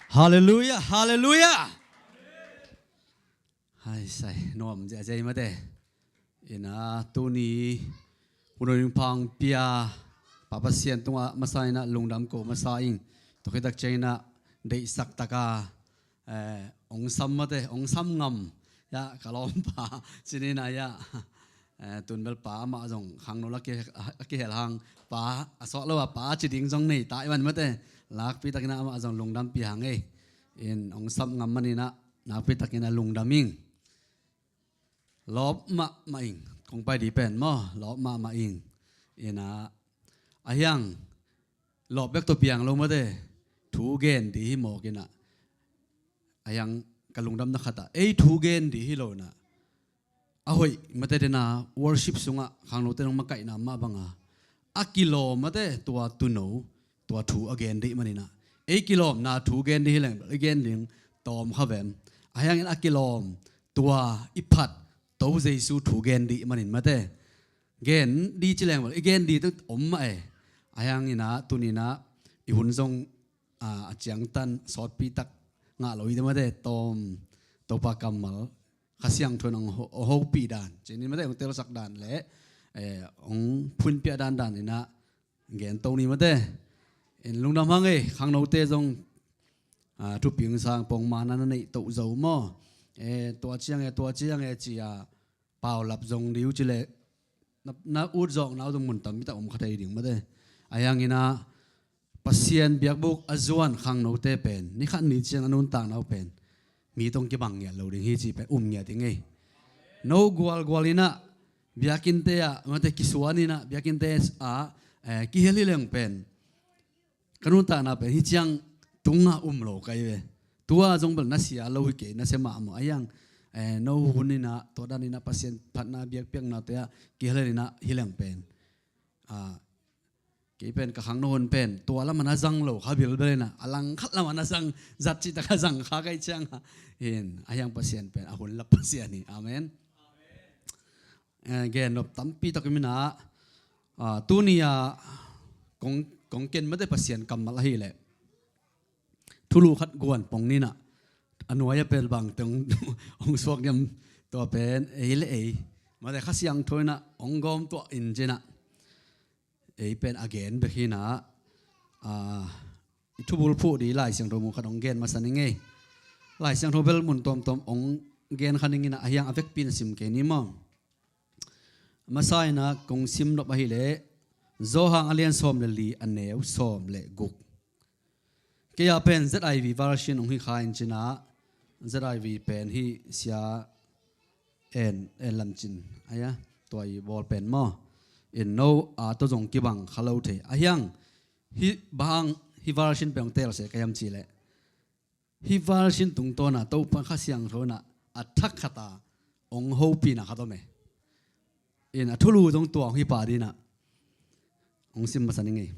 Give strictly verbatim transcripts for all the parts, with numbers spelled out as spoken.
Halleluia, halleluia. Hai sai, nuam ziahziah hi mate. Ina tuni hun hong pia pia, Pa Pasian tungah masa ina lungdam ko masa ing. Tua khit tak ciang ina deihsak taka, eh, ong sam mate, ong sam ngam. Ya, ka lawmpa ci ni ina ya. Eh, tun bel pa amah zong khangno la ki, a kihel hang, pa a suak lo a pa ci ding zong nei ta i van mate. Lakpi takin amah zong lungdampi hang ei. In ong sam ngam man ina nakpi takin a lungdam ing. Lawp mahmah ing. Kong pai di pen maw, lawp mahmah ing. Ina a hiang lawp bek tawh piang lo mate, thu gen di hi mawk ina. A hiang ka lungdamna khat ah ei thu gen di hi lo ina, a hoih mate dena worship sungah khangnote nong makaihna mah banga a kilawm mate tua tuno, tua thu a gen dih man ina. Ei kilawmna thu gen dih hi leng bel i gen ding tawm kha vem? A hiangin a kilawm tua i phat To Jesu thu gen dih manin mate, gen di ci leng bel i gen di tu om mah e. A hiang ina tuni ina i hun zong, a, a ciangtan sawtpi tak ngah lo i te mate, tawm Topa kammal Kha Siangtho in ong ho-, ong hopih dan, cinin mate ong telsak dan le, eh, ong phunpiah dandan ina gen to ni mate. In lungdam hang ei, khangnote zong, a, thuping sang pongmana na neih toh zo maw? Eh, tua ciang e, tua ciang e ci a paulap zong diu ci le na, na ut zawkna uh zong mun tampi tak om kha thei ding mate. A hiang ina Pasian biakbuk a zuan khangnote pen ni khat ni ciang a nuntakna uh pen mi tawh kibang ngiat lo ding hi ci pen um ngiat ding ei. No gualgual ina biakinnte ah mate kisuan ina biakinnte ah, eh, kihel hi leng pen ka nuntakna pen hi ciang tungah um lo ka hi ve. Tua zong bel na sia lo hi kei, na sia mah maw? A hiang, eh, no hun ina tua dan ina Pasian phatna biakpiaknate ah kihel ina hi leng pen, ah, kei pen ka khangno hun pen tua lamah na zang lo kha bilbel ina a langkhat lamah na zang zat cih taka zang kha ka hi ciang a, hin a hiang Pasian pen a hun lap Pasian hi. Amen. Eh, gen nop tampi tak om ina, ah, tuni a kong, kong ken mate Pasian kammal ahih leh thulu khat guan pong ni ina, a nuai a pel bang teng ong suak diam, tua pen ei le ei mate Kha Siangtho ina ong gawm tuah in ci ina ei pen a gen bek hi ina, a, i thubul phuh di Lai Siangtho mun khat ong gen masa ning ei. Lai Siangtho bel mun tuamtuam ong gen kha ning ina a hiang a vekpi in sim kei ni maw? Masa ina kong sim nop ahih leh Johan a lian sawm le li a neu sawm le guk. Kei a pen Z I V version ong hi kha in ci ina, Z I V pen hi sia en, en lam cin aia, tua i bawl pen maw? In no a tawh zong kibang kha lo thei. A hiang hi bang hi version pen ong tel se ka hiam ci leh hi version tungtawn a Topa Kha Siangtho ina a thak khat a ong hopihna khat om e. In a thulu zong tua ong hi pah di ina ong sim masa ning ei.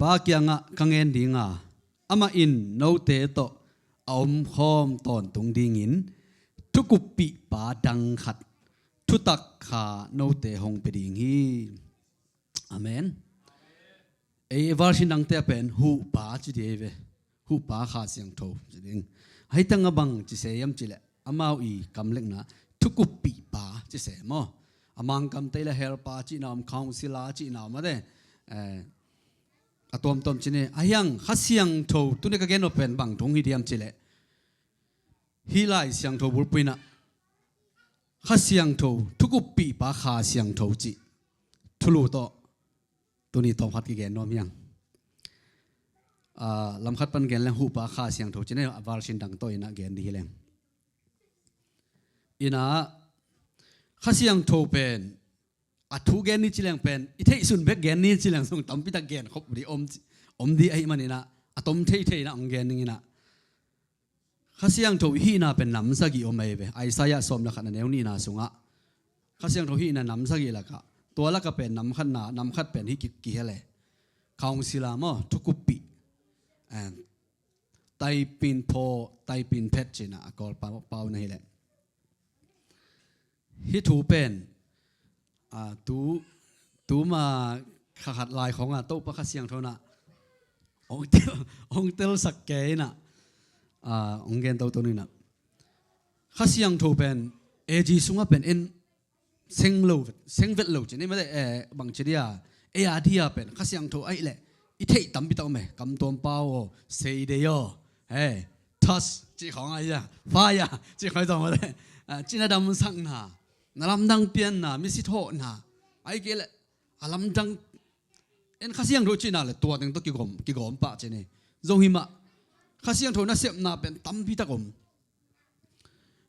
Pa kiangah ka ngen ding a, amah in note tawh a omkhawm tawntung dingin thukuppih pa dang khat, thutak kha note hong pia ding hi. Amen. Ei version dangte a pen huhpa ci di ei ve. Huhpa Kha Siangtho ci ding. Hih tangah bang ci se hiam ci leh amau i kamlekna thukuppihpa ci se maw? A Mangkam te leh helper cihna om, counselor cihna om mate. Eh, a tuamtuam ci ni. A hiang Kha Siangtho tuni ka gen nop pen bang thu hi diam ci leh hih Lai Siangtho bulphuh ina Kha Siangtho, thukuppihpa Kha Siangtho cih thulu tawh tuni tawm khat kigen nuam hiang. Ah, lam khat pan gen leng huhpa Kha Siangtho ci ni, a version dang tawh ina gen di hi leng. Ina Kha Siangtho pen a thu gen ni ci leng pen i theihsun bek gen ni ci leng zong tampi tak gen khop di om, om di ahih man ina a tom theithei ina ong gen ning ina Kha Siangtho i hihna pen nam sagih om ahi ve. Isaiah sawm le khat a neu nihna sungah Kha Siangtho hihna nam sagih lakah tua lakah pen nam khatna, nam khat pen hih ki, kihel e. Counselor maw, thukuppih. Em, taipin phaw, taipin phet ci ina a Kawl pau, pau na hi leh. Hih thu pen, a, tu, tuma kha khat lai khawng a Topa Kha Siangtho ina hong tel, hong telsak kei inah, ah, hong gen toto ninah. Kha Siangtho pen A G sungah pen en seng lo, seng vet lo ci ni mate, eh, bang ci dia, ei a dia pen Kha Siangtho ahih leh i theih tampi tak om e, kam tuam pau aw, seidei aw, eh, touch cih khawng a ia, fire cih khawng i zong mate, ah, cina damsakna, na lamdang pianna, misi thawhna, ahih kei leh a lamdang en Kha Siangtho cihna le tua teng tawh kigawm, kigawm pah ci ni. Zong hi mah, Kha Siangtho nasepna pen tampi tak om.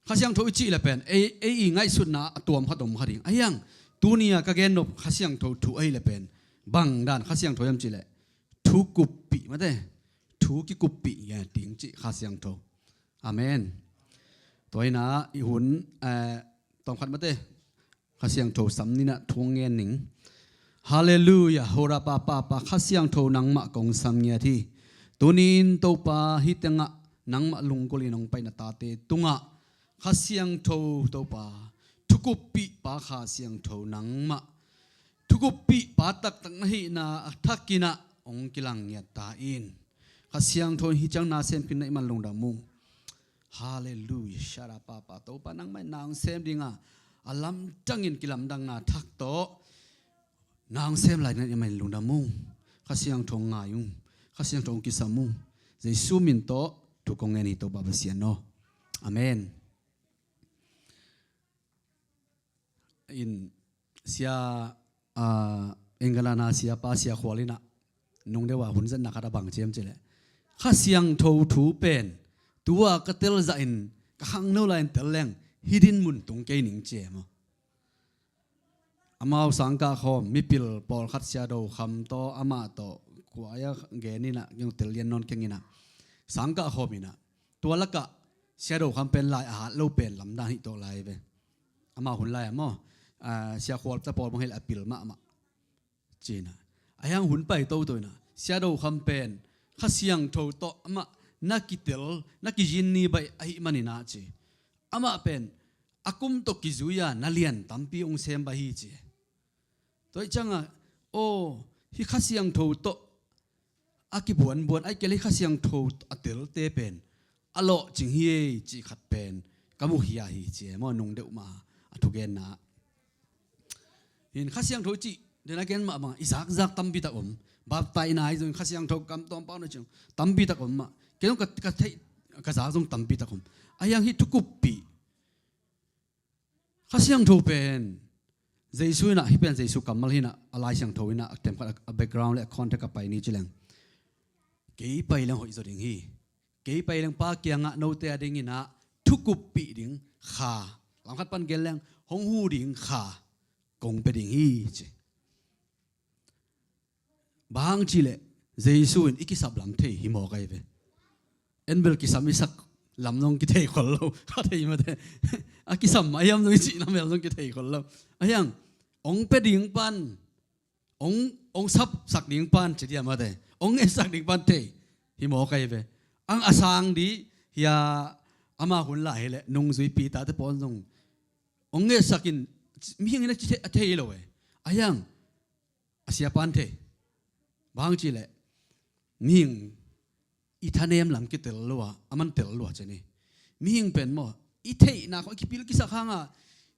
Kha Siangtho i cih le pen ei, ei i ngaihsutna a tuam khat om kha ding. Ahiang tuni a ka gen nop Kha Siangtho thu ahih le pen bang dan Kha Siangtho hiam cih le thu kuppih mate, thu kikuppih nge ding cih Kha Siangtho. Amen. Tua inah i hun, eh, tawmkhat mate Kha Siangtho sam ninah thu ngen ning. Halleluiah, hora pa pa pa, Kha Siangtho nangmah kong sam ngiat hi. Tuni-in Topa hih tengah nangmah lunggulh in hong pai na tate tungah Kha Siangtho Topa, thukuppih pa Kha Siangtho nangmah, thukuppih pa taktak na hihna a thakinah hong kilang ngiat ta in. Kha Siangtho in hih ciang na sem khin na hih man lungdam ung. Halleluiah. Sharapapa. Topa nangmah in na hong sem dinga a lamdangin kilamdangna thak tawh na hong sem lai na hih man lungdam ung. Kha Siangtho ngai ung. Kha Siangtho hong kisam ung. Jesu min tawh thu kong ngen hi Topa Pasian aw. Amen. In sia, ah, England a sia pa Sia Khual inah nung deuh a hun zetna khat a bang ci hiam cih leh Kha Siangtho thu pen tua ka telzah in ka khangno lai in tel leng hih din mun tung kei ning ci e maw. Amau sangkah khawm mipil pawlkhat Sia Do Kham tawh amah tawh kua a gen inah tel lian nawn keng inah sangkah khawm inah tua lakah Sia Do Kham pen lai a hat lo pen lamdan hih tawh lai ve. Amau hun lai a maw, ah, Sia Khual ta pawl bang hei lai a pil mahmah. Ci inah. Ahiang hun pai toto inah Sia Do Kham pen Kha Siangtho tawh amah na kitel, na kizin ni baih ahih man inah ci. Amah pen a kum tawh kizui a na lian tampi hong sem baih hi ci. Tua ih ciangah, aw, hih Kha Siangtho tawh a kibuanbuan, ahih kei leh hih Kha Siangtho a telte pen a lawhcing hi ei cih khat pen ka mukhia hi ci e maw, nung deuh mah a thugenna. Hin Kha Siangtho cih den a gen mah bangah i zakzak tampi tak om. Baptaina hi zong Kha Siangtho kam tawm pau na cih tampi tak om mah. Kei zong ka, ka theih, ka zak zong tampi tak om. Ahiang hih thukuppih Kha Siangtho pen Jesu inah, hih pen Jesu kammal hi inah, a Lai Siangtho inah a themkhat a background le a context a pai ni ci leng. Kei pai leng hoih zaw ding hi. Kei pai leng Pa kiangah note a ding inah thukuppih ding Kha, lamkhat pan gen leng hong hu ding Kha kong pia ding hi ci. Bang hang cih leh Jesu in i kisap lam thei hi mawk ahi ve. En bel kisam i sak lam zong kithei khol lo. Kha thei mate. A kisam mah hiam zong i cih lam hiam zong kithei khol lo. Ahiang, hong pia ding pan, hong, hong sapsak ding pan ci diam mate. Hong etsak ding pan thei hi mawk ahi ve. Ang a sang dih hia, ama hun lai hi leh nungzuipi tate pawl zong hong etsak in mihing in a ci thei, a thei lo e. Ahiang, a siapa in thei. Bang hang cih leh mihing i thanem lam kitel lua, a man tel lua ci ni. Mihing pen maw, i theihna khawng a kipil kisak hanga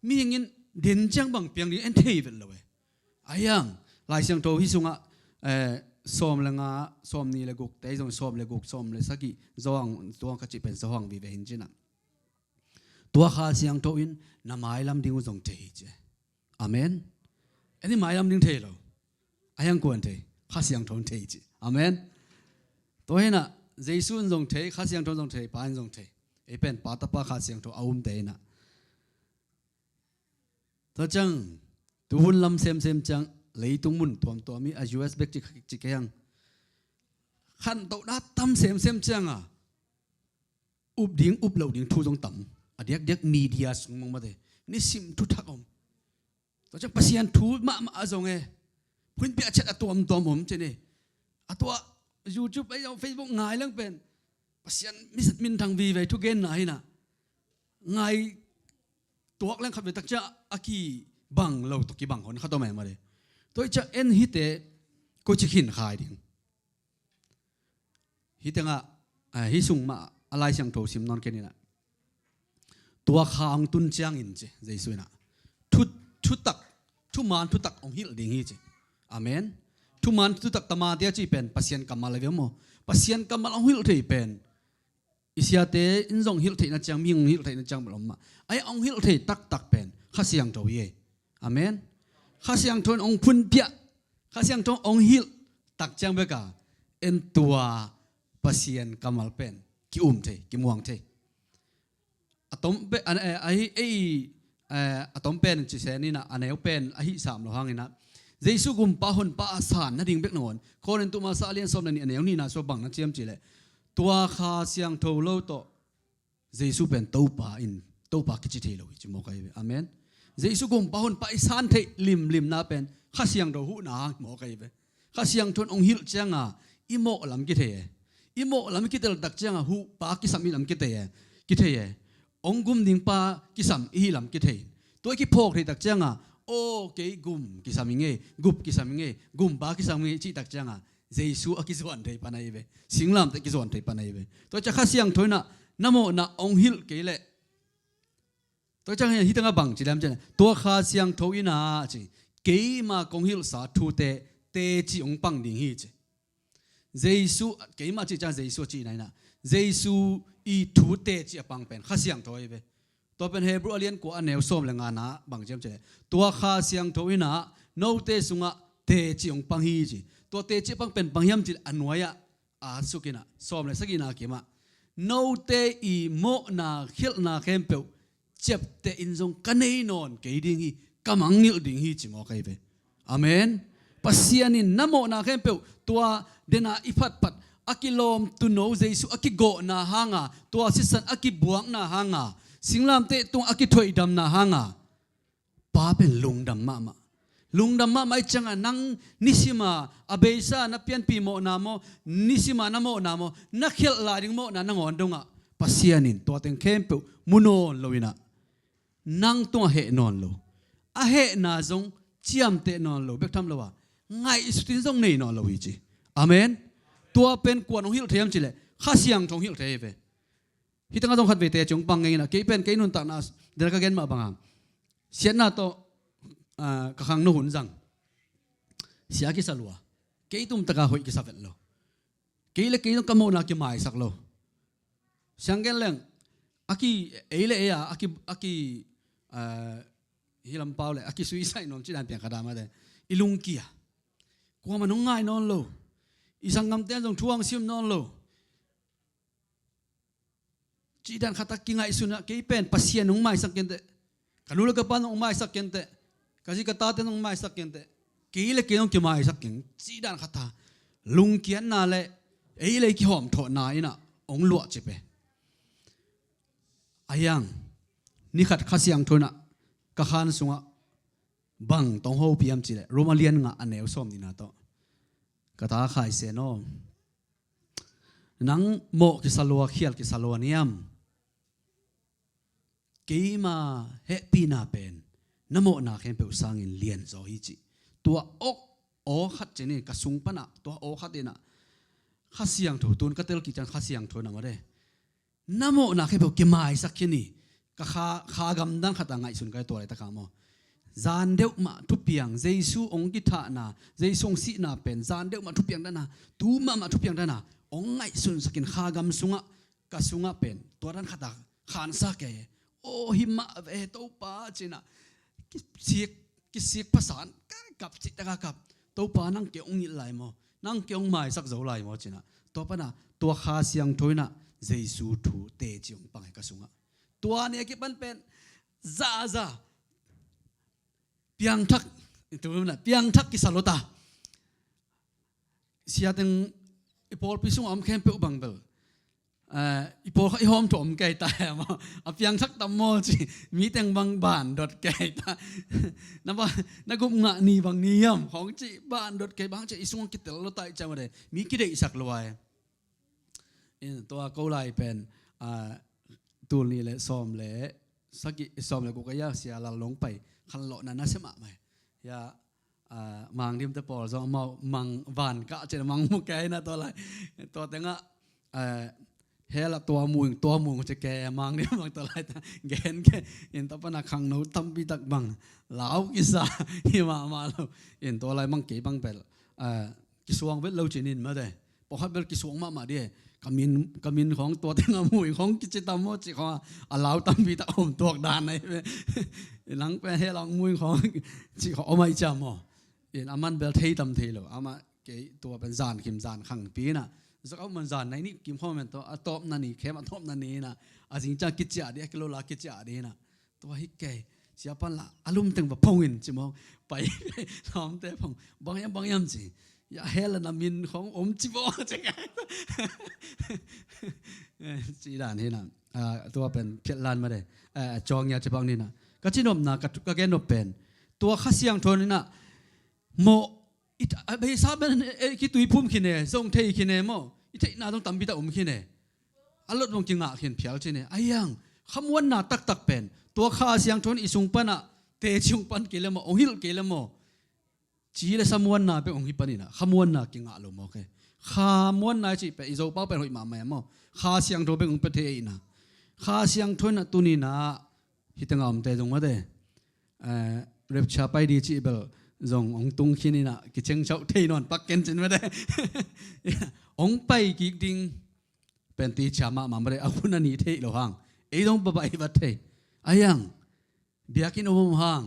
mihing in den ciang bang piang ding en thei vet lo e. Ahiang, Lai Siangtho hih sungah, eh, sawm le nga, sawm ni le guk te zong, sawm le guk, sawm le sagih, zawang tuang ka cih pen zawang vive hin cinah. Tua Kha Siangtho in na mailam ding uh zong thei hi ci. Amen. En i mailam ding thei lo. Ahiang kuan thei. Kha Siangtho in thei ci. Amen. Tua hinah Jesu in zong thei, Kha Siangtho in zong thei, Pa in zong thei. Ei pen Pa, Tapa, Kha Siangtho a umte hinah. Tua ciang tuhun lam semsem ciang leitung mun tuamtuam i a U S bek ci, ci kei hang. Khantohna tam semsem cianga up ding, up loh ding thu zong tam. A diakdiak media sung mangmate. Nisim thu thak om. Tua ciang Pasian thu mahmah a zong e. Hun piah ciat a tuamtuam om ci ni. A tua YouTube ei zong Facebook ngai leng pen Pasian mi, minthang vive thugenna hinah. Ngai tuak leng khat ve tak ciah a kibang lo tawh kibang hon khat om e mate. Tua i ciah en hite koici khin khai ding. Hih tengah, eh, hih sung mah a Lai Siangtho sim nawn kei ni nah. Tua kha hong tun ciangin ci Jesu in ah thu, thutak, thuman thutak hong hilh ding hi ci. Amen. Thuman thutak, tamatia cih pen Pasian kammal a ve maw? Pasian kammal hong hilh thei pen i siate in zong hilh theihna ciang, mihing hong hilh theihna ciang bel om mah. Ahi hong hilh thei taktak pen Kha Siangtho hi ei. Amen. Kha Siangtho in hong phunpiah, Kha Siangtho hong hilh tak ciang bek a, en tua Pasian kammal pen ki-um thei, kimuang thei. A tom pen, a, a, a, ei, eh, a tom pen ci se ni nah, a neu pen a hih sam lo hangin ah Jesu gumpa honpa a san nading bek nangawn, Korintu masa a lian sawm le nih a neu nihna sua bang na ci hiam cih leh, tua Kha Siangtho lo tawh Jesu pen Topa in, Topa kici thei lo hi ci mawk ahi ve. Amen. Jesu gumpa honpa i san theih limlimna pen Kha Siangtho huhna hang mawk ahi ve. Kha Siangtho in hong hilh cianga i mawh lam kithei e. I mawh lam i kitel tak cianga huhpa kisam i lam kithei e. Kithei e. Hong gum ding pa kisam i hi lam kithei. Tua i kiphawk thei tak cianga, aw, kei gum kisam i ngei, gup kisam i ngei, gumpa kisam i ngei cih tak cianga Jesu a kizuan thei pan ahi ve. Singlamteh kizuan thei pan ahi ve. Tua ciah Kha Siangtho in ah na mawhna hong hilh kei leh, tua ciang hih tengah bang ci lem ciah, tua Kha Siangtho in ah ci, keima kong hilhsa thute teci hong pang ding hi ci. Jesu, keima cih ciang Jesu a cihna in ah, Jesu i thu teci a pang pen Kha Siangtho ahi ve. Tua pen Hebru a lian kua a neu sawm le ngana bang ci hiam cih leh, tua Kha Siangtho in ah note sungah teci hong pang hi ci. Tua teci a pang pen bang hiam cih leh a nuai-ah a suk in ah, sawm le sagihna a kimah, note i mawhna khialhna khempeuh ciapteh in zong ka nei nawn kei ding hi, ka mangngilh ding hi ci mawk ahi ve. Amen. Pasian in na mawhna khempeuh tua dena i phatphat a kilawm tuuno Jesu a kigawhna hanga, tua sisan a kibuakna hanga, singlamteh tung a kithoihdamna hanga, Pa pen lungdam mahmah. Lungdam mahmah i cianga nang nisima a beisa na pianpih mawhna maw, nisima na mawhna maw, na khialh lai ding mawhna nangawn dongah Pasian in tua teng khempeuh mu nawn lo in ah, nang tungah heh nawn lo, a hehna zong ciamteh nawn lo bek tham lo a, ngaihsut in zong nei nawn lo hi ci. Amen. Tua pen kuan hong hilh thei hiam cih leh Kha Siangtho hong hilh thei hi ve. Hih tengah zong khat vei teci hong pang ngei in ah, kei pen kei nuntakna dena ka gen mah banga, siatna tawh, ah, ka khangno hun zang, sia kisa lua, kei tumtaka hoih kisa vet lo, kei le kei zong ka mawhna kimaisak lo. Siang gen leng, a ki, ei le ei a, a ki, a ki, ah, hi lampau le a kisuisai nuam cih dan piang kha dam a te, i lungkia, kuamah nong ngai nawn lo, i sanggamte zong thu hong sim nawn lo. Cih dan khat a kingaihsun ah, kei pen Pasian hong maisak kei inteh, ka nu le ka pa hong maisak kei inteh, ka zi ka tate hong maisak kei inteh, kei le kei hong kimaisak kei ing, cih dan khat a lungkiatna le ei le ei kihawmthawhna in ah hong luahcip e. A hiang, ni khat Kha Siangtho in ah ka khan sungah bang tawh hong hopih hiam cih leh, Roma lian nga a neu sawm nihna tawh, ka ta Khai Sen aw, nang mawh kisa lua, khial kisa lua na hiam? Keima hehpihna pen na mawhna khempeuh sangin lianzaw hi ci. Tua awk, aw khat ci ni, ka sung pan ah tua aw khat in ah, Kha Siangtho, tun ka tel kik ciang Kha Siangtho in ah mawk e, na mawhna khempeuh kimaisak khin hi. Ka kha, kha gamdang khat a ngaihsun ka hi tua laitak a maw. Zan deuh mah thupiang, Jesu hong kithahna, Jesu hong sihna pen zan deuh mah thupiang dan a, tu mahmah thupiang dan a hong ngaihsunsak in, kha gam sungah, ka sungah pen tua dan khat a khansa kei e. Aw, hi mah ve Topa ci-in ah, kisik, kisik phasan, ka kap cihtak a kap, Topa nang kei hong ngilh lai maw, nang kei hong maisak zo lai maw ci-in ah, tua pan ah tua Kha Siangtho in ah Jesu thu teci hong pang hi ka sungah. Tua ni a kipan pen zaza piangthak, piangthak kisa lo ta. Sia teng i pawlpi sungah om khempeuh bang bel, eh, i pawl kha i hawm thuah om kei ta e maw. A piangthak tam maw ci, mi teng bang ban dot kei ta. Na ba, na gup ngah ni bang ni hiam khawng ci, ban dot kei bang ci, i sungah kitel lo ta i ciang a de, mi kideihsak lo ai. In tua ko lai pen, ah, tul nih le sawm le sagih, sawm le guk a ia Sia Lal Lawng Pai khanlawhna na sia mahmah hi. Ia, ah, Mang Dim te pawl zong amau mang van kah cin mang mu kei na tua lai. Tua tengah eh, hell ah tua mu ing, tua mu ing ci ke mang ni bang tua lai ta gen ke. In tua pan a khangno tampi tak bang lau kisa hi mahmah lo. In tua lai mang kei bang bel, eh, kisuang vet lo cin in mate. Pawlkhat bel kisuang mahmah di e. Ka min, ka min khawng tua teng a mu ing khawng kici tam maw cih khawng a lau tampi tak om tuak dan ahi ve. Nang pen hell ah mu ing khawng cih khawng om ahi ciam maw. In aman bel thei tam thei lo. Amah kei tua pen zan khim zan khangpi in a, zak a man zan nai nih kim khawng men tua a tawpna ni, khem a tawpna ni in a, a zing ciang kiciah di, a kilawm la kiciah di in a. Tua hi kei, sia pan la a lum teng va phong in ci mawk. Pai lamte phong, bang hiam bang hiam ci. Ya hell ah na min khawng om ci mawk ci ngai. Ci dan hi in a. Ah, tua pen phiat lan mate. Ah, cawng ya ci bang ni in a. Ka ci nopna, ka, ka gen nop pen tua Kha Siangtho in a, mawh, i, a, beisa ben, e, kituiphum khin e, zong thei khin e maw. I theihna zong tampi tak om khin e. A lot zong kingah khin phial cin e. Ahi hang, khamuanna taktak pen tua Kha Siangtho in i sung pan a, teci hong pan kei le maw, hong hilh kei le maw, ci le samuanna pen hong hi pan in a, khamuanna kingah lo mawk e. Khamuanna i cih pen i Zopau pen hoih mahmah e maw. Kha Siangtho pen hong pia thei e in a. Kha Siangtho in a tuni in a, hih teng a omte zong mate, eh, rapture pai di cih bel zong hong tung khin in a, kiceng cauh thei nawn pak ken cin mate. Hong pai kik ding pen ti cia mahmah mate, a hun a nih theih lo hang. Ei zong babai vat thei. Ahi hang, biakinn om om hang.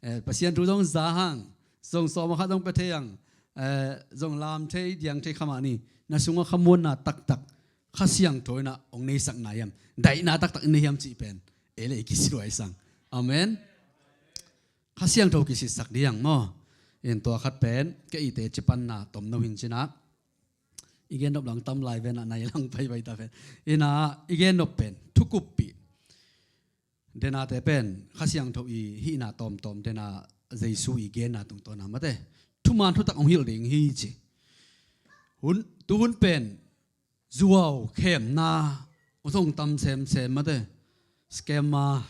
Eh, Pasian thu zong za hang. Zong sawm a khat zong pia thei hang. Eh, zong lam thei, diang thei kha mah ni. Na sungah khamuanna taktak Kha Siangtho in a hong neisak na hiam, daihna taktak in nei hiam cih pen ei le i kisiluai sang. Amen. Kha Siangtho kisitsak ding maw. In tua khat pen ka ite cipanna tomno hin cin a. I gen nop lang tam lai ven a, nai lang pai pai ta ven. In a, i gen nop pen thukuppih. Denate pen Kha Siangtho i hihna tawmtawm dena Jesu i genna tungtawn a mate, thuman thutak hong hilh ding hi ci. Hun, tuhun pen zuau khemna zong tam semsem mate. Scammer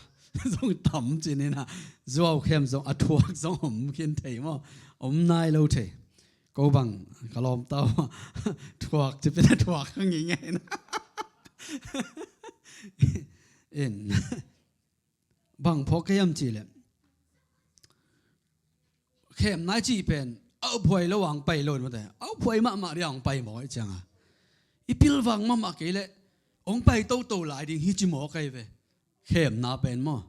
zong tam cin in a, zuau khem zong a thuak zong om khin thei maw. Om nai lo thei. Ko bang ka lawmta uh thuak ci pen a thuak ka ngei ngei na. In bang phawk ka hiam cih leh, khemna i cih pen a uphuai lo a hong pai lo in mate, a uphuai mahmah ding a hong pai mawk ahi ciang a, i pilvang mahmah kei leh hong pai toto lai ding hi ci mawk ahi ve. Khemna pen maw,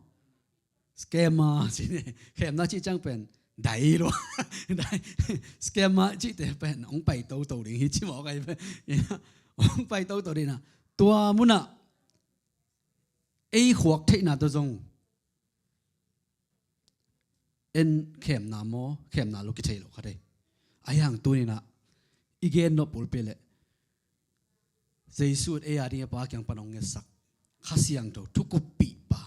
scammer ci ni. Khemna cih ciang pen dai lua. Dai. Scammer cihte pen hong pai toto ding hi ci mawk ahi ve. Hong pai toto ding a, tua munah ei khuak theihna tawh zong en khemna maw, khemna lo kithei lo kha thei. Ahi hang tuni in a i gen nop bulpi leh Jesu in ei a ding a Pa kiang pan hong ngetsak Kha Siangtho, thukuppih pa.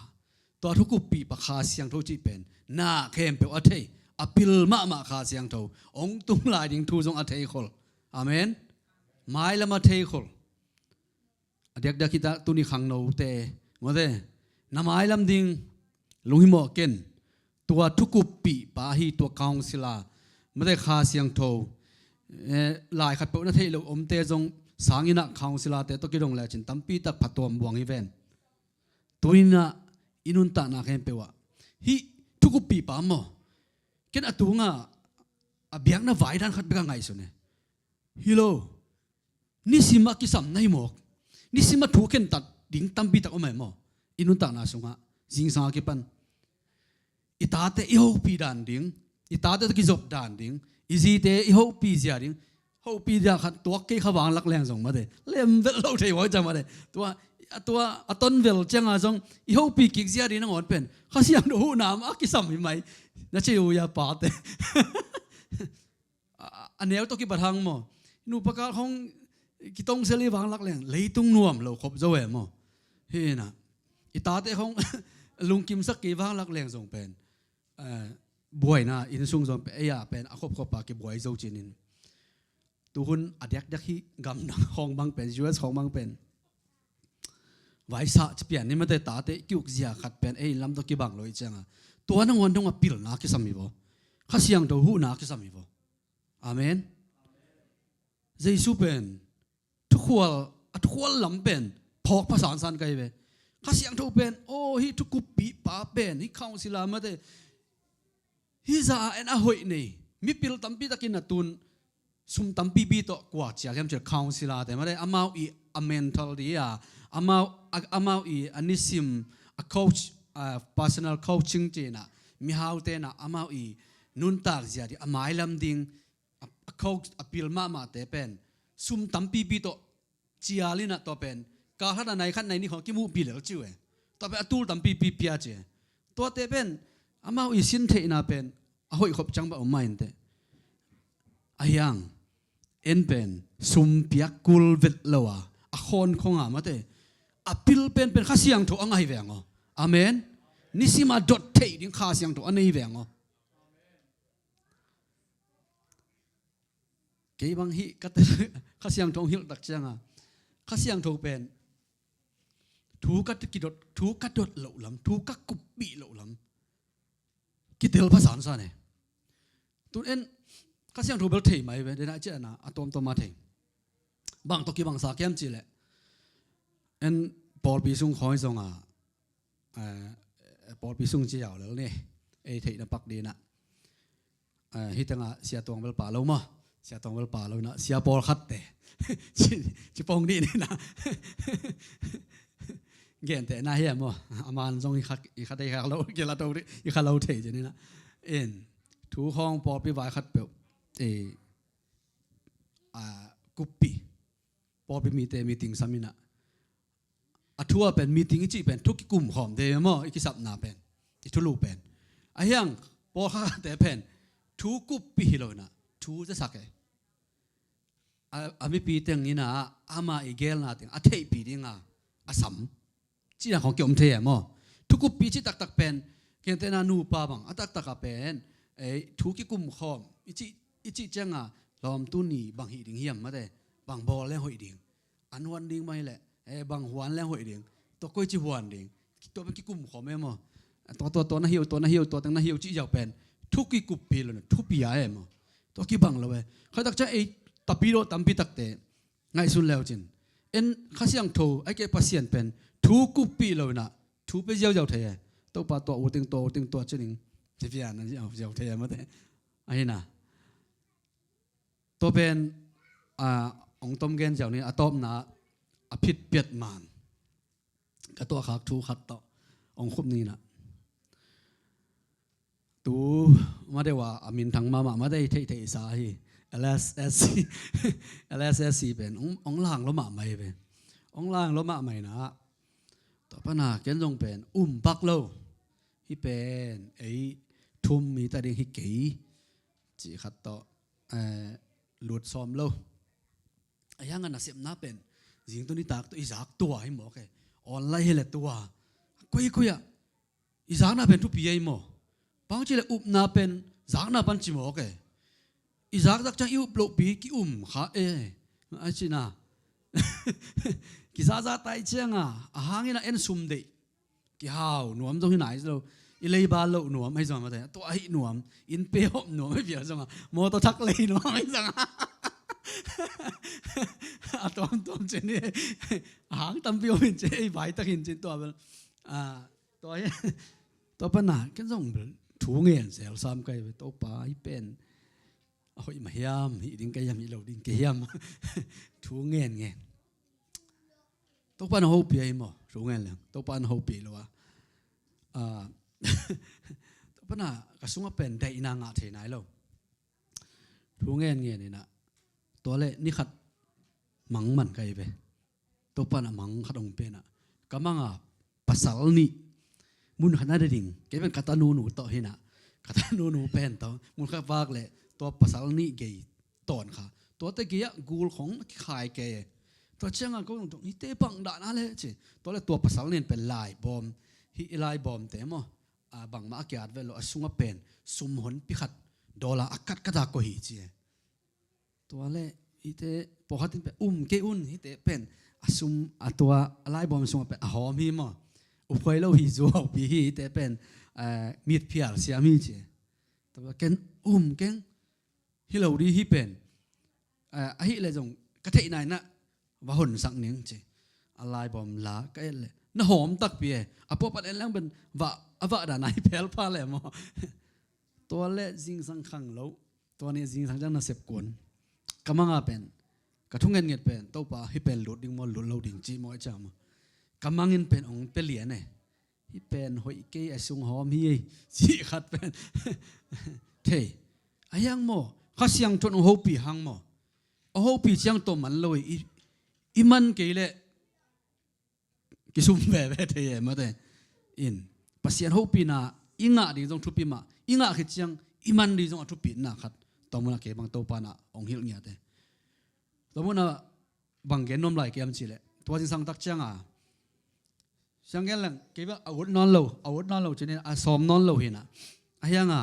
Tua thukuppih pa Kha Siangtho cih pen na khempeuh a thei, a pil mahmah Kha Siangtho, hong tung lai ding thu zong a theikhol. Amen. Mailam a theikhol. A diakdiak hi ta, tuni khangnote, mawte, na mailam ding lunghimawh ken. Tua thukuppih pa hi, tua counsellor, mawte, Kha Siangtho, eh, lai khat peuh na theih loh omte zong sang in a counsellor-te tawh kidong lecin tampi tak phatuam buang hi ven. Tuni in a i nuntakna khempeuh ah hih thukuppih pa maw, ken a tungah a biakna vai dan khat bek a ngaihsun e. Hi lo. Nisim a kisam na hi mawk. Nisim a thu khentat ding tampi tak om e maw. I nuntakna sungah, zingsang a kipan i tate i hopih dan ding, i tate tawh kizop dan ding, i zite i hopih zia ding. Hopih zia khat tuak kei kha vanglak leng zong mate, lem vel lo thei maw, ciang mate. Tua, a tua a tonvel ciang a zong i hopih kik zia ding nangawn pen Kha Siangtho huhna mah a kisam hi mai. Na ci uh hia, pate? A, a neu tawh kibat hang maw, nupa kal khawng kitongsel i vanglak leng leitung nuam lo khop zo e maw. Hi in a, i tate khawng lungkimsak kei vanglak leng zong pen, eh, buaina innsung zong pen, ei a pen a khopkhop a kibuai zo cinin. Tuhun a diakdiak hi, gamdang khawng bang pen, U S khawng bang pen, vaisa ci pian ni mate, tate ki-uk zia khat pen ei lam tawh kibang lo i ciang a, tua nangawn dong a pilna a kisam hi vaw. Kha Siangtho huhna a kisam hi vaw. Amen. Jesu pen thukhual a thual lam pen phawk pha sansan ka hi ve. Kha Siangtho pen, aw, hih thukuppih pa pen, hih counsellor mate, hih zah a en a hoih nei mipil tampi takin a tun sum tampipi tawh kua cial hiam cih leh counsellor te mate, amau i a mental di a, amau a, amau i a nisim a coach, a personal coaching cihna, mihaute na amau i nuntak zia di a mailam ding a, a coach a pil mahmahte pen sum tampipi tawh cial inah tua pen kal khat a nai khat nai nih khawng kimuhpih lel ci uh e. Tua pen a tul tampipi pia ci e. Tuate pen amau i sin theihna pen a hoih khop ciang bang om mah inteh. Ahi hang en pen sum piak kul vet lo a, a khawn khong a mate, a pil penpen Kha Siangtho a ngah hi veng aw. Amen. Nisim a dot theih ding Kha Siangtho a nei veng aw. Kei bang hih ka Kha Siangtho hong hilh tak cianga Kha Siangtho pen thu ka kidot, thu ka dot loh lam, thu ka kuppih loh lam kitel pha sansan e. Tun en Kha Siangtho bel thei mai ve, dena ciana a tawmtawm a thei. Bang tawh kibangsa kiam cih leh en pawlpi sung khawi zonga, eh, pawlpi sung ci yau lel ni, ei theihna pak dina. Eh, hih tengah Sia Tuang bel pa lo maw? Sia Tuang bel pa lo inah Sia pawlkhatte ci, ci pong dih ni na. Gentehna hi a maw? A man zong i kha, i kha thei kha lo, kila to dih, i kha lo thei ci ni na. In thu khawng pawlpi vai khat peuh, eh, a, kuppih pawlpi mite meeting sam inah a thu a pen meeting i cih pen thu kikum khawm te maw, i kisapna pen, i thulu pen. Ahi hang pawlkhatte pen thu kuppih hi lo inah thu zasak e. A, a mipi teng inah ama i gelna teng a theihpih dinga a sam cihna khawng kiom thei e maw? Thu kuppih cih taktak pen, gentehna nupa bang a taktak a pen, ei, thu kikum khawm i cih, i cih cianga lawmtu ni bang hih ding hiam mate, bang bawl leng hoih ding, an huan ding mah hileh, eh, bang huan leng hoih ding, tua koici huan ding, tua pen kikum khawm e maw? Tua, tua, tua na hi uh, tua na hi uh, tua teng na hi uh cih ziau pen thu kikuppih lo, thupi a e maw? Tua kibang lo e. Khaitak ciang ei tapidaw tampi takte ngaihsun leu cin, en Kha Siangtho ai keh Pasian pen thu kuppih lo inah thu pe ziauziau thei e. Topa tua uh teng, tua uh teng, tua ci ning ci pian ziauziau thei e mate. Ahi na. Tua pen, a, ong tom gen ziau ni, a tawpna a phit piat man ka tuahkhak thu khat tawh ong khup ni na. Tu madeuh a, a minthang mahmah, madeuh theihtheihsa hi. L S S C, L S S C pen ong, ong lang lo mahmah hi pen. Ong lang lo mahmah hi na. Tua pana ken zong pen um pak lo. Hih pen ei thum mi ta ding hi kei cih khat tawh, eh, lut sawm lo. A hiang a nasepna pen zingtu nitak tawh i zak tua hi mawk e. Online hi le tua. Koikoi ah i zakna pen thupi ahi maw? Bang ci le upna pen zakna pan ci mawk e. I zakzak ciang i up lohpi ki-um kha e. A cina kizakzak tai cianga a hangin a en sum deih kihau nuam zong hi nai lo. I leiba loh nuam ahi zong a mate, tua ahi nuam, inn pe hawm nuam ahi pial zong a, mawtaw thak lei nuam ahi zong a. A tuamtuam cin hi. A hang tampi om in cin, ei vai tak hin cin tua bel. A, tua hi. Tua pana ken zong bel thu ngen sel sam kai ve, Topa hih pen a hoih mah hiam, hih ding ka hiam, hih lo ding ka hiam. Thu ngen ngen. Topa na hopih ahi maw? Thu ngen leng Topa na hopih lo a. A, Topa na ka sungah pen daihna ngah thei nai lo. Thu ngen ngen inah tua le ni khat mang man ka hi ve. Topa na mang khat ong pen ah ka manga pasal nih mun khat na ding, kei pen ka tanunu tawh hi na, ka tanunu pen tawh mun khat vak le tua pasal nih gei tawn kha. Tuate gei ah gul khong kikhai kei e. Tua cianga ko zong hite bang dahna le ci. Tua le tua pasal nen pen laibawm, hih i laibawmte maw, a, bangmah a kiat ve lo, a sungah pen sum honpi khat, dollar a kat kat a koih hi ci e. Tua le hite pawlkhat in pen um kei un, hite pen a sum a tua a laibawm sungah pen a hawm hi maw? Uphuai lo hi, zuaupi hi, hite pen, eh, mitphial siam hi ci. Tua ken um keng, hi lo di hi pen. Eh, ahi le zong ka theihna inah va honsak ning ci. A laibawm la ka et leh na hawm takpi e. A puapat en leng pen vah, a vah dan a hi phel pha leh maw. Tua leh zingsang khang lo. Tua ni zingsang ciang nasep kuan. Ka manga pen, ka thungetnget pen, Topa hih pen lut ding maw, lut lo ding ci maw, e ciang maw. Ka mangin pen ong pia lian e. Hih pen hoih kei, a sung hawm hi ei, cih khat pen. Thei. A hiang maw, Kha Siangtho in ong hopih hang maw. Ong hopih ciang tawh man lo ei, i, i man kei leh kisum veve thei e mate. In, Pasian hopihna i ngah ding zong thupi mah, i ngah khit ciang i man ding zong a thupina khat. Tua munah kei bang Topa na ong hilh ngiat e. Tua munah bang gen nuam lai ka hiam cih leh, tua zingsang tak cianga, siang gen leng kei bang a ut nawn lo, a ut nawn lo ci-in a sawm nawn lo hi na. A hianga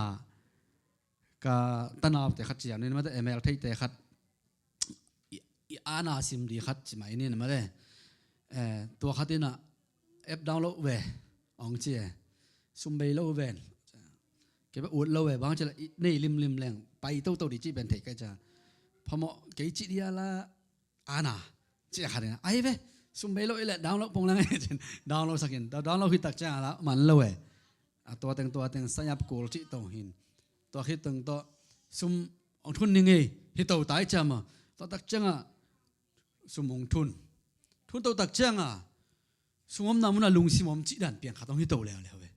ka tanaute khat ci-in, ni mate, M L theite khat, i, i ana sim di khat ci mai ni mate. Eh, tua khat in a app download ve ong ci e. Sum bei lo ve. Kei bang ut lo ve, bang ci leh i nei limlim leng pai toto di cih pen thei ka ci a. Phamawh kei cih dia la, ana, ci a khat in a, ai ve, sum bei lo i leh download pong leng e ci-in download sak in. Download khit tak ciang a la man lo e. A tua teng, tua teng sign up kul cih to hi in. Tua khit teng tawh sum ong thun ning ei, hi to tai ci a maw. Tua tak cianga sum ong thun. Thun to tak cianga sum omna munah lungsim om cih dan piang khat ong hi to leuleu e.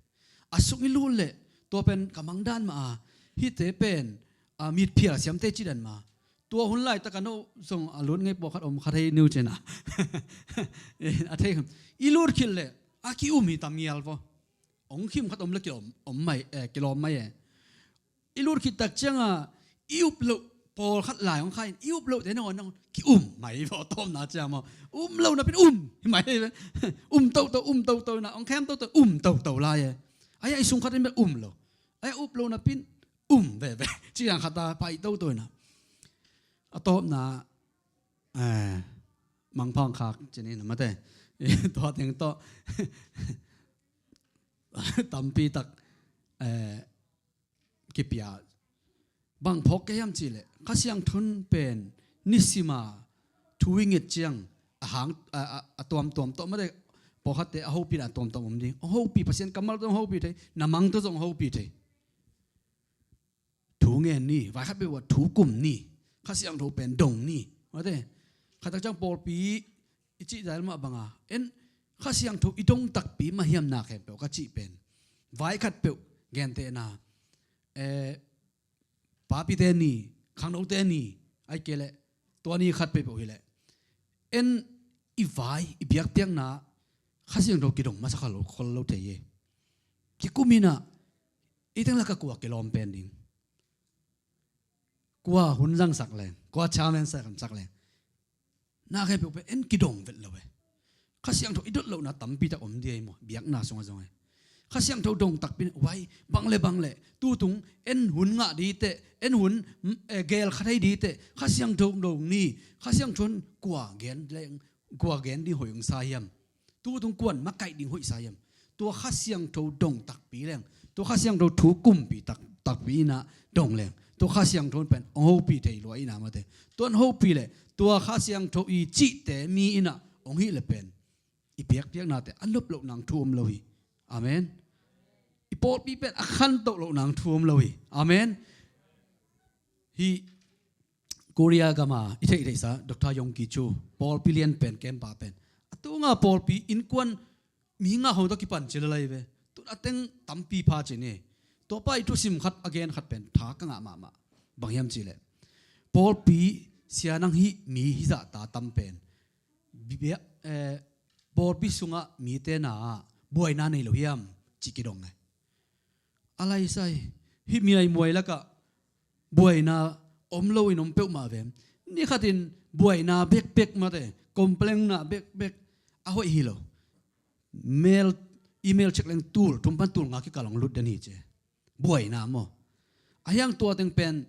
A sung i lut leh tua pen ka mang dan mah a, hihte pen, a, mitphial siamte cih dan mah. Tua hun laitak a no zong a lut ngei pawlkhat om kha thei ni uh ci-in a. A thei, i lut khit leh a ki-um hi tam ngial vaw. Ong khim khat om leh kilawm, om mai, eh, kilawm mai e. I lut khit tak cianga i up loh pawlkhat lai ong kha in, i up lohte nangawn nangawn ki-um mai vaw, tawpna ciang maw. Um lo napi-in um hi mai e. Um toto, um toto na, ong khem toto, um toto lai e. A hia i sung khat in bek um lo. A hia up lo napi-in um veve. Ci-in a khat a pai toto na. A tawpna, eh, mangpha ong khak ci-in a mate. Tua teng tawh tampi tak, eh, kipia. Bang phawk ka hiam cih leh, Kha Siangtho in pen nisima thu i nget ciang a hang, a, a, a tuamtuam tawh mate, pawlkhatte a hopihna a tuamtuam om ding. Ong hopih, Pasian kammal tawh ong hopih thei, na mang tawh zong ong hopih thei. Thu ngen ni, vai khat peuh a thu kum ni, Kha Siangtho pen dong ni. Mate, khat tak ciang pawlpi i cih zail mah banga, en, Kha Siangtho i dong takpi mah hiam na khempeuh ka cih pen, vai khat peuh gentehna, eh, papite ni, khangnote ni, ahih kei leh tua ni khat peuhpeuh hi leh, en, i vai, i biakpiakna Kha Siangtho kidong masa kha lo, khol lo thei e. Kikum in a, i teng lak a kua kilawm pen ding, kua hun zangsak leng, kua chairman sak, sak leng, na khempeuh pen en kidong vet lo e. Kha Siangtho i dot lohna tampi tak om ding e maw, biakna sungah zong e. Kha Siangtho dong takpi in, vai, bang le bang le, tutung en hun ngah diteh, en hun, mm, eh, gel kha thei diteh, Kha Siangtho dong ni, Kha Siangtho in kua gen leng, kua gen ding hoih ong sa hiam. Tutung kua in makaih ding hoih sa hiam. Tua Kha Siangtho dong takpi leng, tua Kha Siangtho thu kumpi tak, takpi in a dong leng, tua Kha Siangtho in pen ong hopih thei lua in a mate. Tua ong hopih leh, tua Kha Siangtho i cihte mi in a ong hih leh pen, i biakpiaknate a nop loh nang thu om lo hi. Amen. I pawlpi pen a khantoh loh nang thu om lo hi. Amen. Hih Korea gama i theihtheihsa Doctor Yonggi Cho, pawlpi lian pen, kempa pen, a tunga pawlpi innkuan mi nga hong tawh kipan ci lalai ve. Tun a teng tampi pha ci ni. Tua pa i thusim khat a gen khat pen tha ka ngah mahmah. Bang hiam cih leh, pawlpi sia nang hih mi hizahta tam pen, bia, eh, pawlpi sungah mite na ah buaina nei lo hiam, ci kidong e. A laisai, hih mi ai muai lakah buaina om lo in om peuhmah ve. Ni khatin buaina bekbek mate, complain na bekbek a hoih hi lo. Mail, email check leng tul thum pan tul nga kikal hong lut den hi ci. Buaina maw. A hiang tua teng pen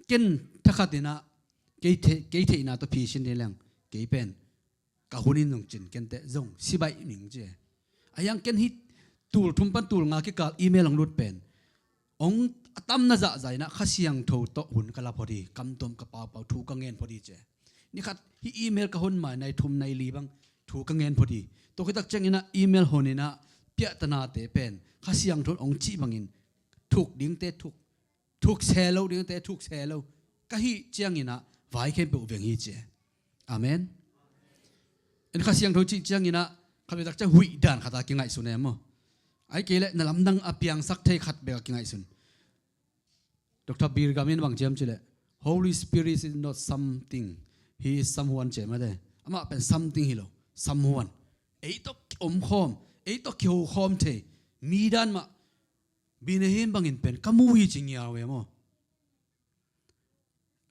ken thakhat in a, kei the-, kei theihna tawh phisin ding leng, kei pen ka hun in zong cin kenteh zong sibaih ning ci. A hiang ken hih tul thum pan tul nga kikal email hong lut pen, hong a tamna zahzah in a Kha Siangtho tawh hun ka la phot hi, kam tuam ka paupau, thu ka ngen phot hi ci. Ni khat hih email ka hon mai, nai thum nai li bang thu ka ngen phot hi. Tua khit tak ciangin ah email hon in ah piahtana te pen Kha Siangtho in hong cih bangin thuk dingte thuk, thuk se lo dingte thuk se lo ka hih ciangin ah vai khempeuh veng hi ci e. Amen. En Kha Siangtho cih ciangin ah khat vei tak ciang huih dan khat a kingaihsun e maw. Ahih kei leh na lamdang a piangsak thei khat bek a kingaihsun. Doctor Billy Graham in bang ci hiam cih leh, Holy Spirit is not something, he is someone ci e mate. Amah pen something hi lo, someone. Ei tawh kiomkhawm, ei tawh kihokhawm thei, mi dan mah, Billy Graham bangin pen ka mu hi ci ngiau e maw.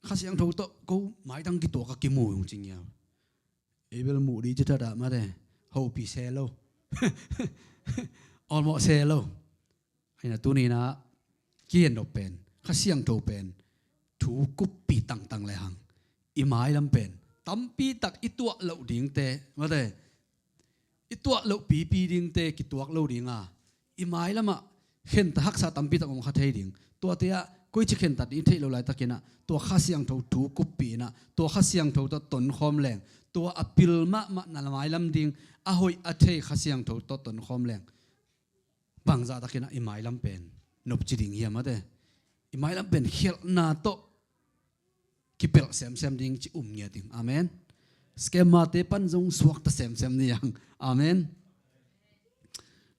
Kha Siangtho tawh ko maitang kituak a kimu hi ci ngiau. Ei bel muh ding ci thadah mate, hopih se lo, awlmawh se lo. Ahi na tuni in ah kihen dok pen Kha Siangtho pen thu kuppi tangtang le hang i mailam pen tampi tak i tuah loh dingte mate, i tuah loh pipi dingte kituak lo ding a, i mailam ah khentat haksa tampi tak om kha thei ding. Tuate ah koici khentat ding i theih loh laitakin ah tua Kha Siangtho thu kuppi in ah tua Kha Siangtho tawh tonkhawm leng, tua a pil mahmah na mailam ding a hoih a thei Kha Siangtho tawh tonkhawm leng, bangzah takin ah i mailam pen nopci ding hiam mate. I mailam pen khialhna tawh kipelh semsem ding ci um ngiat ding. Amen. Scammer te pan zong suakta semsem ni ang. Amen.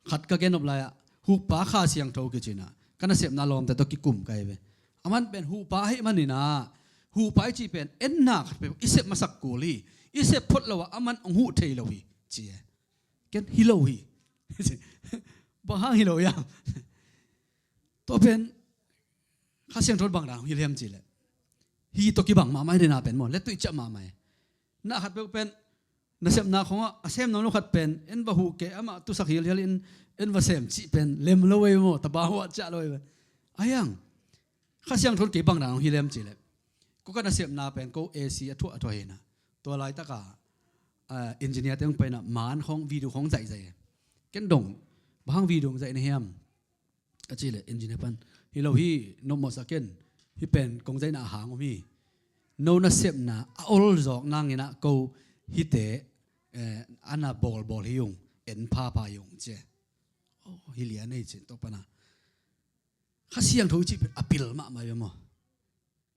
Khat ka gen nop lai ah, Huhpa Kha Siangtho kici in ah ka nasepna lawmte tawh kikum ka hi ve. Aman pen Huhpa ahih manin ah, Huhpa i cih pen enna khat pen i sep masak kul hi. I sep phot lo ah aman hong huh thei lo hi ci e. Ken hi lo hi. Bang hang hi lo hiam? Tua pen Kha Siangtho in bang dan hong hilh hiam cih leh, hi tawh kibang mahmah hi na pen maw, lettuih ciah mahmah hi. Na khat peuh pen nasepna khawngah a sem nuam lo khat pen en va huh kei, amah tusak hilhial in en va sem cih pen lem lo ei maw, tabang huah ciah lo ei ve. Ahi hang Kha Siangtho in kei bang dan hong hilh hiam cih leh, ko ka nasepna pen ko A C a thuah a thuah hi na, tua laitak ah engineer te hong pai na, man khawng video khawng zaihzaih e. Ken dong, bang hang video hong zaih na hiam a cih leh engineer pan, hi lo hi, nopmawhsa ken, hih pen kong zaihna a hang om hi. No nasepna a ol zawk nangin ah ko hihte a na bawlbawl hi ung, en phapha hi ung ci e. Hi lian ei ci e. Tua pan ah Kha Siangtho i cih pen a pil mahmah hi ve maw.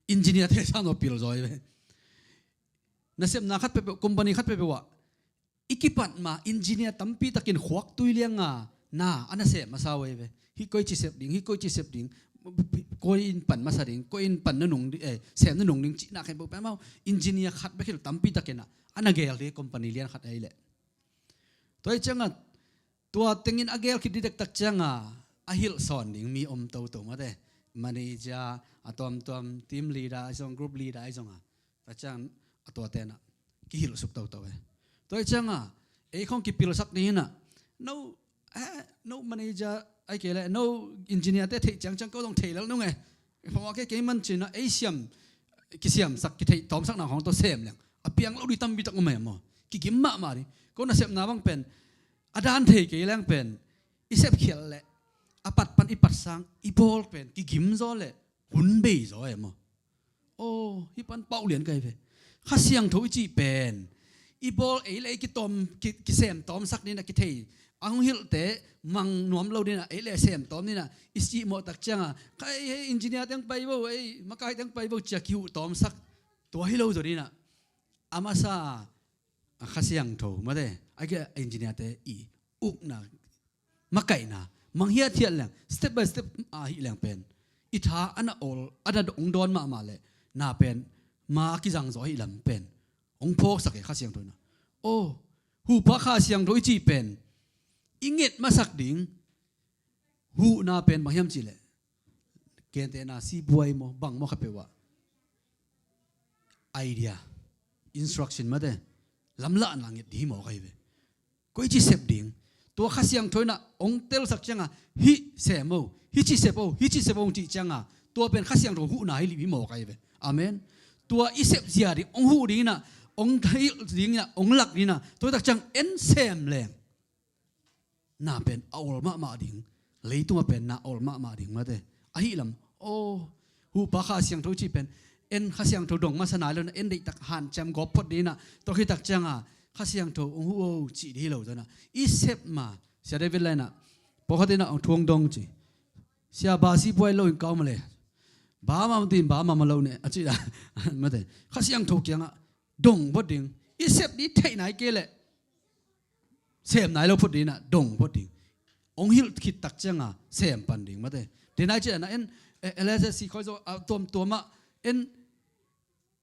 Engineer te sang lo pil zaw hi ve. Nasepna khat peuhpeuh, company khat peuhpeuh ah i kipat ma engineer tampi takin khuaktui lianga na a nasem masa uh hi ve. Hih koici sep ding, hih koici sep ding, koi in pan masa ding, koi in pan nanung ding, eh, sem nanung ding cihna khempeuh pen amau engineer khat bek hi lo, tampi takin ah a na gel ding company lian khat ahih leh. Tua hi ciangah tua tengin a gel khit ding dektak cianga a hilh sawn ding mi om toto mate. Manager, a tuamtuam team leader ahi zong, group leader ahi zonga, tua ciang a tuate in ah kihilh suk toto e. Tua hi cianga ei khawng kipilsak ding in ah, no, eh, no manager ahih kei leh no engineer te theih ciangciang ko zong thei lel nung e. Phamawh kei kei man ci in ah ei siam, kisiamsak, kitheih tawmsakna khawng tawh sem leng a piang lo ding tampi tak om e maw. Kigim mahmah ding. Ko nasepna bang pen a dan thei kei leng pen i sepkhialh leh a pat pan i patsang i bawl pen kigim zaw leh hun bei zaw e maw. Aw, hih pan pau lian ka hi ve. Kha Siangtho i cih pen i bawl ei leh ei kitawm, ki, kisem tawmsak ding in ah, kithei a hong hilhte mang nuam lo ding in ah, ei leh sem tawm ding in ah i cihmawh tak cianga, kha ei, ei engineer teng pai vo, ei makai teng pai vo ci a kihuh tawmsak, tua hi lo zaw ding in ah. A masa a Kha Siangtho mate, a kia engineer te i ukna, makaihna, manghiathiat leng, step by step ahih leng pen i tha a na ol, a na dong dawn mahmah leh na pen ma kizang zaw ahih lam pen hong phawksak e Kha Siangtho in ah. Aw, Huhpa Kha Siangtho i cih pen i nget masak ding huhna pen bang hiam cih leh, gentehna sibuai maw, bang maw, kha peuh ah idea, instruction mate, lamlahna nget ding hi mawk ahi ve. Koici sep ding, tua Kha Siangtho in ah hong telsak cianga, hih sem o, hici sep o, hici sep o hong cih cianga, tua pen Kha Siangtho huhna hi lip hi mawk ahi ve. Amen. Tua i sep zia ding hong huh ding in ah, hong hilh ding in ah, hong lak ding in ah, tua tak ciang en sem leng na pen a ol mahmah ding, leitungah pen na ol mahmah ding mate. Ahih lam, aw, Huhpa Kha Siangtho cih pen en Kha Siangtho dong masa nai lo inah en deihtak hanciam gawp phot ding inah, tua khit tak cianga Kha Siangtho hong huh o cih ding hi lo zaw inah i sep ma. Sia David lai inah pawlkhat inah hong thu hong dong ci. Sia, ba si puai lo in kau ma le, ba ma ma tin ba ma ma lo ne a ci dah. Mate, Kha Siangtho kiangah dong phot ding, i sep ding theih nai kei leh sem nai lo phot ding inah dong phot ding. Hong hilh khit tak cianga sem pan ding mate. Ding nai ci inah en, eh, L S S C khoi zo a tuamtuam ah en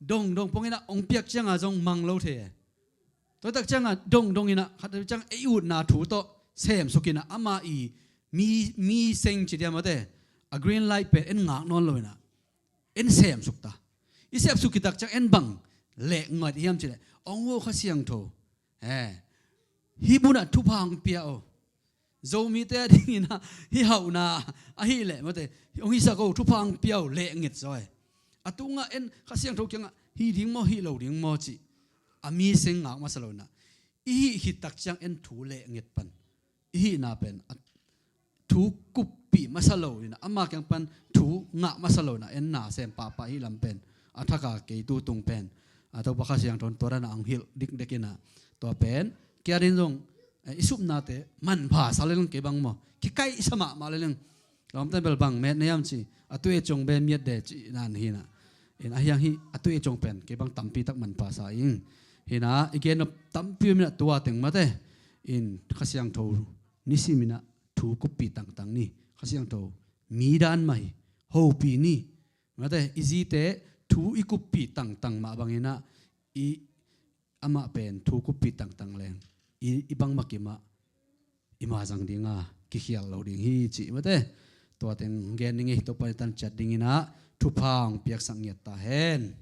dong dong pong inah hong piak cianga zong mang lo thei e. Tua tak cianga dong dong inah khat ciang ei utna thu tawh sem suk inah ama i mi, mi seng ci diam mate, a green light pen en ngak nawn lo inah en sem suk ta. I sem suk khit tak ciang en bang leh ngat hiam ci leh, hong o Kha Siangtho, he, hih munah thupha hong pia o. Zomite a ding inah hih hauhna ahih leh mate, hong hisak o, thupha hong pia o, leh nget zaw e. A tungah en Kha Siangtho kiangah hih ding maw, hih lo ding maw cih a mi seng ngak masa lo inah i hih khit tak ciang en thu leh nget pan i hihna pen a thu kuppih masa lo inah, ama kiang pan thu ngah masa lo inah en na sem pahpah hih lam pen a thak a, kei tu tung pen a Topa Kha Siangtho in tua dan a hong hilh dikdek inah, tua pen kia ding zong, eh, i supnate manpha sa leleng kei bang maw, kikaihsa mahmah leleng. Lawmte bel bang met na hiam ci, a tu e cong ben miat de ci nan hi inah. In a hiang hih a tu e cong pen kei bang tampi tak manpha sa ing. Hi inah i gen nop tampi om inah tua teng mate, in Kha Siangtho nisim inah thu kuppih tangtang ni. Kha Siangtho mi dan mah hi, hopih ni. Mate, i zite thu i kuppih tangtang mah bang inah i amah pen thu kuppih tangtang leng i, i bang makim ah i ma zang dinga kikhial lo ding hi cih mate. Tua teng gen ding hi. Topa in tan ciat ding inah thupha hong piaksak ngiat ta hen.